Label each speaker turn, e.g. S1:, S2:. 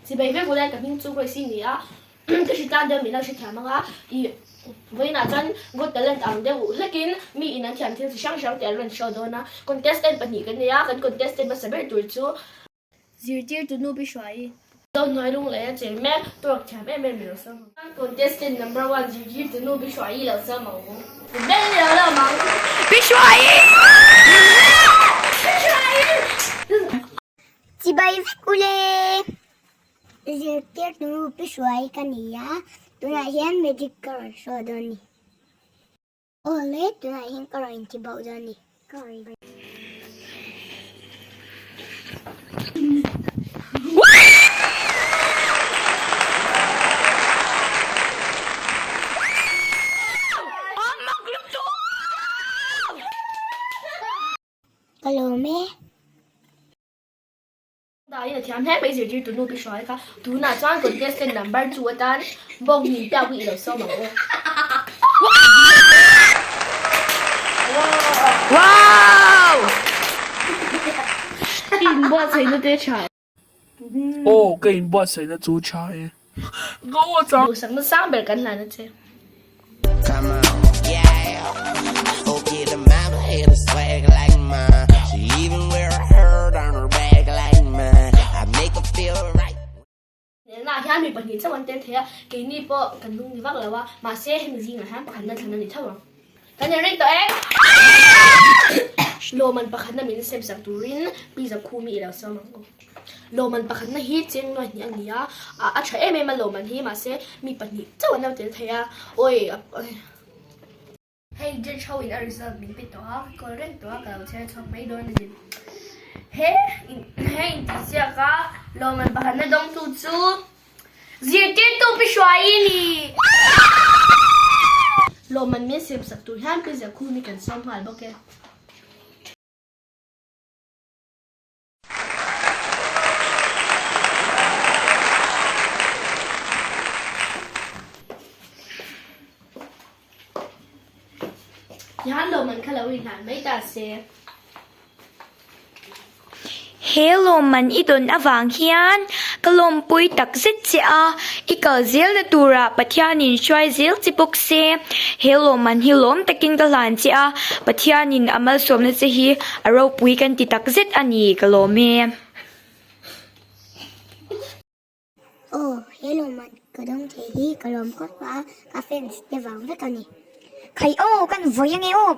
S1: Chibai vek ule ka hming chu Grace i ni a, ka hritlan deuh min lo hrethiam ang a, i vawiinah chuan Got Talent ang deuh hlekin mi in an thiam thil chi hrang hrang te an rawn show dawn a, contestant pahnih kan nei a, kan contestant hmasa ber tur chu Zirtirtu nu pi hruai. Zo hnuai lung leh a cheng mek tawk thiam em em i lo sawm ang. Contestant number one zirtirtu nu pi hruai i lo sawm ang u. Beng i lo lawm ang.
S2: Pi hruai i!
S1: Pi hruai i!
S3: Chibai vek u le! Zirtirtu nu pi hruai ka ni a, tunah hian magic ka rawn show dawn a ni. Awle, tunah hian ka rawn inti bauh dawn a ni. Ka rawn. Ka lawm e.
S1: Dahin a thiam hle mai zirtirtu nu pi hruai kha tunah chuan contestant number 2 atan bawng hnim piak hi i lo sawm ang u.
S2: Wow!
S1: I inbuatsaihna te tha e.
S4: Aw ka inbuatsaihna chu tha e. Go a chang.
S1: Duhsakna sang ber kan hlan a che. Nelnaah hian mi pahnih chauh an tel thei a, keini pawh kan lung ni vak lo a, mahse hemi zingah hian pakhatna thlan a ni tho ang. Kan inring tawh e! Lawman pakhatna min sem sak turin pizza khumi i lo sawm ang u. Lawman pakhatna hi cheng nuai hnih a ni a, a tha em em a lawman hi mahse mi pahnih chauh an lo tel thei a, awi Hei judge ho in a result min pe tawh a, ka call reng tawh a, ka lo chhiar chhuak mai dawn a ni. He he intihsiak a lawman pakhatna dawngtu chu zirtirtu Pi Hruaii ni! Lawman min siamsak tur hian Pi Zakhumi kan sawm nghal bawk e. Tihian lawmman kha lo inhlan mai ta se.
S2: He lawmman i dawn avang hian ka lawmpui tak zet che a, i kal zelna turah Pathianin hruai zel che bawk se. He lawmman hi lawm takin ka hlan che a, Pathianin a malsawmna che hi a ropui kan ti tak zet a ni, ka lawm e.
S3: Aw, he lawmman ka dawng thei hi ka lawm khawp a, ka fans te vang vek a ni. Khai aw, kan vawi ange aw.